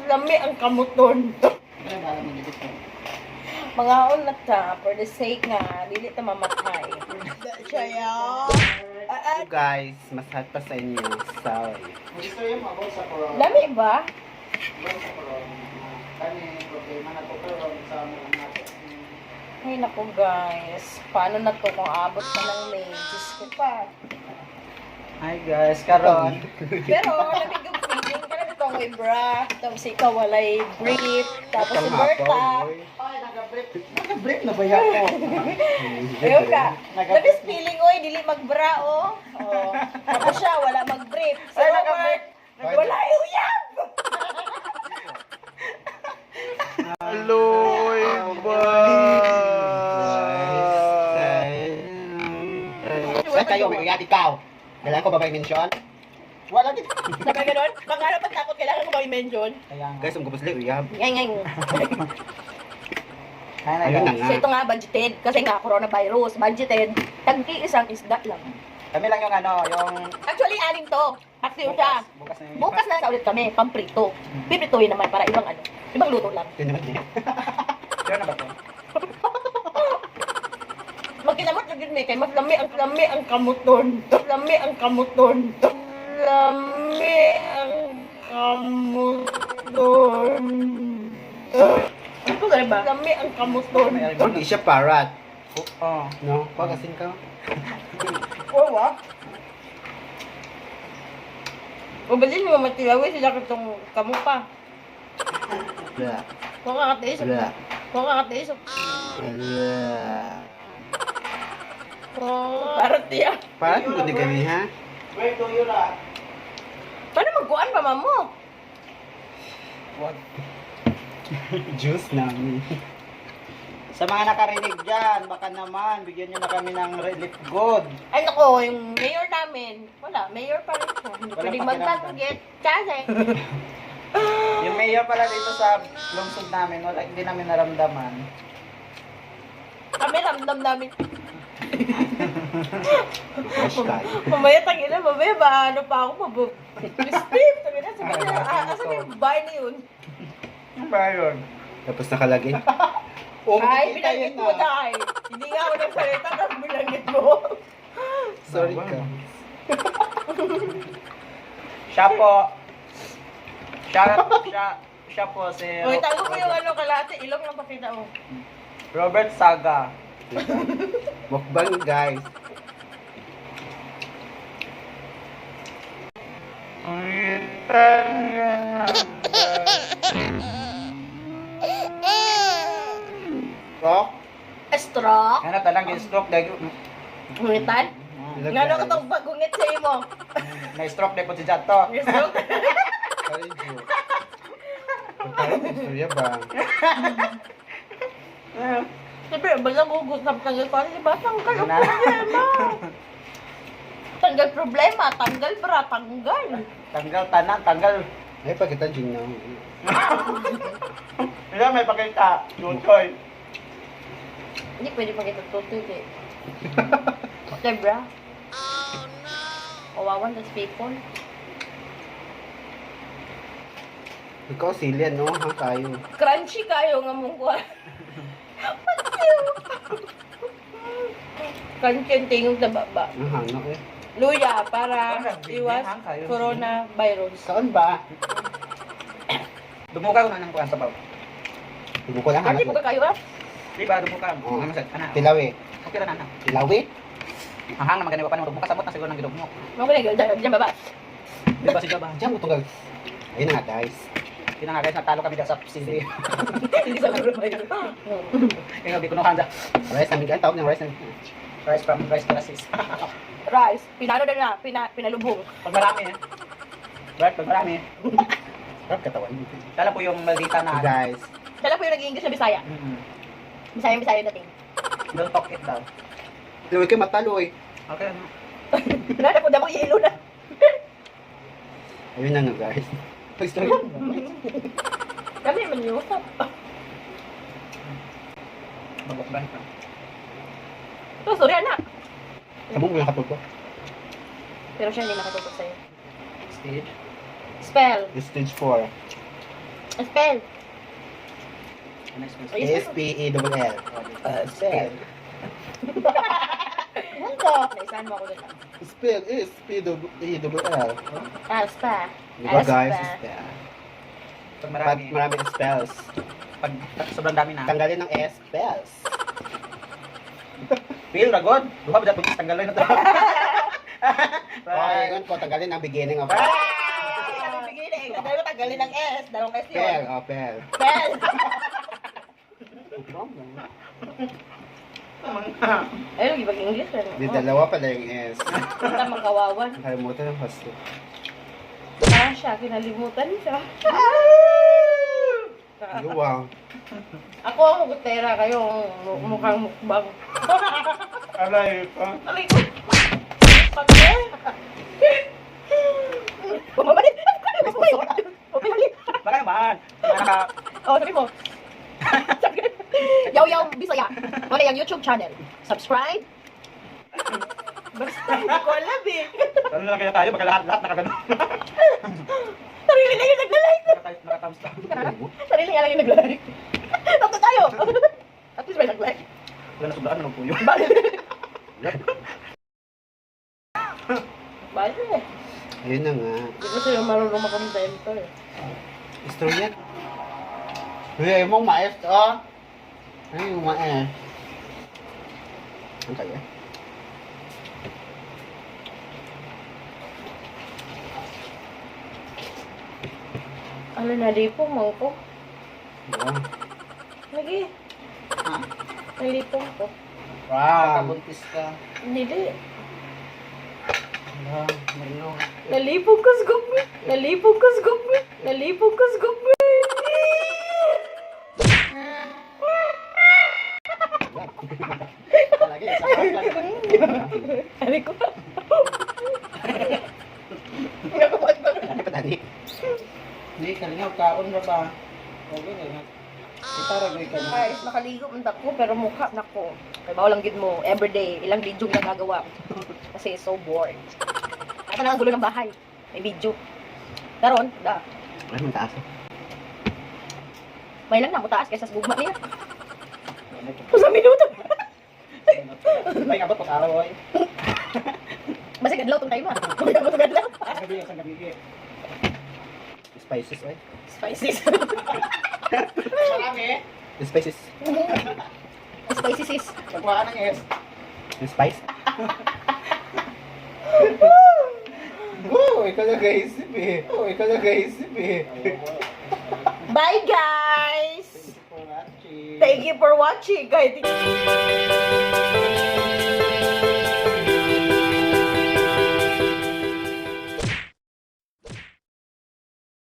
Lami ang kamuton. Mga na ta, for the sake nga, dili ta mamatay. Siya. Ah, ah. Guys, mas hot pa sa inyo. Sorry. Gusto yung about sa corona. Lami ba? About sa corona. Kani problema na to pero sa mga nato. Ay, naku guys. Paano na to kung abot pa ng May? Diyos ko pa. Hi guys, karon. Pero, lamig yung feeling. Karang itong may bra. Tapos ikaw walay brief. Tapos si Berta. Ay, naka-break. Naka-break na ba yan ko? Ayun ka. Labis feeling, oy, dili magbra, oh. Oh. Tapos siya, wala mag-brief. Si Ay, Robert, wala uyab! Aloy ba? Saan kayo? May uyab ikaw. Kailangan ko ba ba i-mention? Wala dito. Sabi ganun, baka pag takot, kailangan ko ba i-mention? Kaya nga. Guys, ang gubos lang uyab. Ngay, ngay. Kaya na Ayun na guys. nga. So ito nga, budgeted. Kasi nga, coronavirus, budgeted. Tagki isang isda lang. Kami lang yung ano, yung Actually, anim to. Paksiw siya. bukas na yun. Bukas na ulit kami, pamprito. Piprituhin naman para ibang ano, ibang luto lang. Yun naman eh. Yun na ba to? Magkinamot na gid mi kay mas lami ang kamuton. Lami ang kamuton. Lami ang kamuton. Ano ba ba? Lami ang kamuton. Pero di siya parat. Oo. No? Pag asin ka. Oh, wa. O balin mo matilawi sila katong kamo pa. Blah. Kung kakatiis. Blah. Kung kakatiis. Blah. Parang tiya. Parat mo ni kami ha? Where do you la? Paano magkuan pa mamo? What? Juice namin. Sa mga nakarinig dyan, baka naman, bigyan nyo na kami ng relief good. Ay nako, yung mayor namin, wala, mayor pa rin siya. Hindi Walang pwedeng pakiramdam. magpapagit. Kasi, Yung mayor pala dito sa lungsod namin, wala, hindi namin naramdaman. Kami ramdam namin. Fresh tayo. Mamaya tangina, mamaya ba ano pa ako, mabu... Steve, tangina, sabi niya, ah, asan yung bahay na yun? Ano ba yun? Tapos nakalagay. Oh, Ay, makikita binanggit yun mo ah. dahil. Hindi nga ako nagsalita, tapos binanggit mo. Sorry ka. Siya po. Siya, siya, siya po si Uy, tago ko yung ano, kalahati, ilong lang pakita mo. Robert Saga. Mukbang guys. Rock? Stroke? Ano talang stroke dahil Ngungitan? Hello, Ngano guys. ka tong pagungit sa imo? Na-stroke dahil po si Jato. Stroke? Sorry, Ju. Pagkaroon ng istorya ba? Siyempre, balang hugot na tanggal pa rin, diba? Tanggal ang Na. problema. Tanggal problema, tanggal bra, tanggal. Tanggal tanan, tanggal. Ay, pagkita, Jing na. Hindi may pakita. Tutoy. Hindi pwede pakita tutoy eh. Okay, bra. Oh, no. Kawawan, tas people. Ikaw, silya, no? Hang tayo. Crunchy kayo nga mong kuha. Patsiw. Crunchy ang tingog na baba. Ang hangak eh. Luya, para Parang iwas hang kayo. coronavirus. Saan ba? Dumuka ko na ng kuwan sabaw. Ibu ko lang, Crunchy hanap po ka kayo ah. Di ba dumuka? Oo. Ano sa ana? Tilawi. Okay ra na ana. Tilawi? Ang hang naman gani pa naman dumuka samot na siguro ng gidugmok. Mga ganyan, dyan, dyan baba. Di ba si Jaba? Diyan mo tunggal. Ayun na nga, guys. Di na nga guys, natalo kami dyan sa sili. Hindi sa coronavirus. Kaya gabi kuno handa. Rice namin. Ang tawag ng rice namin. Rice from rice terraces. Rice, pinano na na, pinalubong. Pag marami eh. Right, pag marami. Sarap katawan. Kala po yung maldita na. So, guys. Siya lang po yung nag-i-English na Bisaya. Bisaya, Bisaya dating. Don't talk it daw. Luwi kayo matalo eh. Okay. Ano? Wala na po, damo yelo na. Ayun na nga, guys. Pag-istorya. Kami man yung usap. Mabukban ka. Ito, sorry anak. Sabong mo yung katuto. Pero siya hindi nakatutok sa'yo. Stage. Spell. Stage 4. Spell. Ano spell? Ay, S-P-E-L-L. Spell. Naisahan mo ako dun. Spell S-P-E-L-L. Ah, spa. Di ba Ah, guys? spa. Spell. Pag Pag marami. maraming spells. Pag sobrang dami na. Tanggalin ang S, spells. Feel, ragod. Duha ba dapat tanggalin na to? Okay, yun ko, tanggalin ang beginning of Ah! Beginning. Dalawa tanggalin ng S. Dalawang S yun. Spell, oh, spell. Spell. Ayun, ibang English. Ano? Di dalawa pala yung S. Tamang kawawan. Nakalimutan ng host. Parang siya, kinalimutan siya. Luwang. Ako ang hugutera, kayo ang mukhang mukbang. Alay pa. Alay ko. Pagke! Bumabalik! Bumabalik! Bumabalik! Baka naman. Baka naka... Oh, sabi mo. Yaw Yaw Bisaya. Wala yung YouTube channel. Subscribe. Basta, hindi ko alam eh. Ano na lang kaya tayo? Baka lahat-lahat nakagano. Sarili lang yung nagla-like. Naka-thumbs down. Sarili nga lang yung nagla-like. Tatlo tayo. At least may nag-like. Wala na sobraan, ano po yun? Bale. Eh. Ayun na nga. Hindi ko sila marunong makontento eh. Istorya. Uy, ayaw mong mais, oh. Ay, yung mais. Ang kaya? Ano na lipong man ko? Wow. Lagi. Ha? Nalipong ko. Wow. Kabuntis ka. Hindi. Wala, marino. Nalipong ko sa gugma. Nalipong ko sa gugma. Nalipong ko sa gugma. Talaga, isa pa lang. Ano ko? Ano pa tani? Hindi, kalingaw, kaon na ba? Okay na. Itara, goy ka na. Guys, nakaligo man ako pero mukha na ko. Kay bawal lang gid mo everyday ilang video nga nagagawa. Kasi so bored. Ata na ang gulo ng bahay. May video. Karon, da. Ay, ang taas. May lang na mo taas kaysa sa gugma niya. Sa minuto. May abot pag araw, oy. Basta gadlaw tong time ah. Abot tong gadlaw. Ang gabi, ang gabi. Spices, oy. Spices. Marami. Spices. Spices is. Pagkuhaan ng S. Spice. Oh, ikaw na kaisip eh. Oh, ikaw na kaisip eh. Bye guys. Thank you for watching. Thank you for watching. Guys.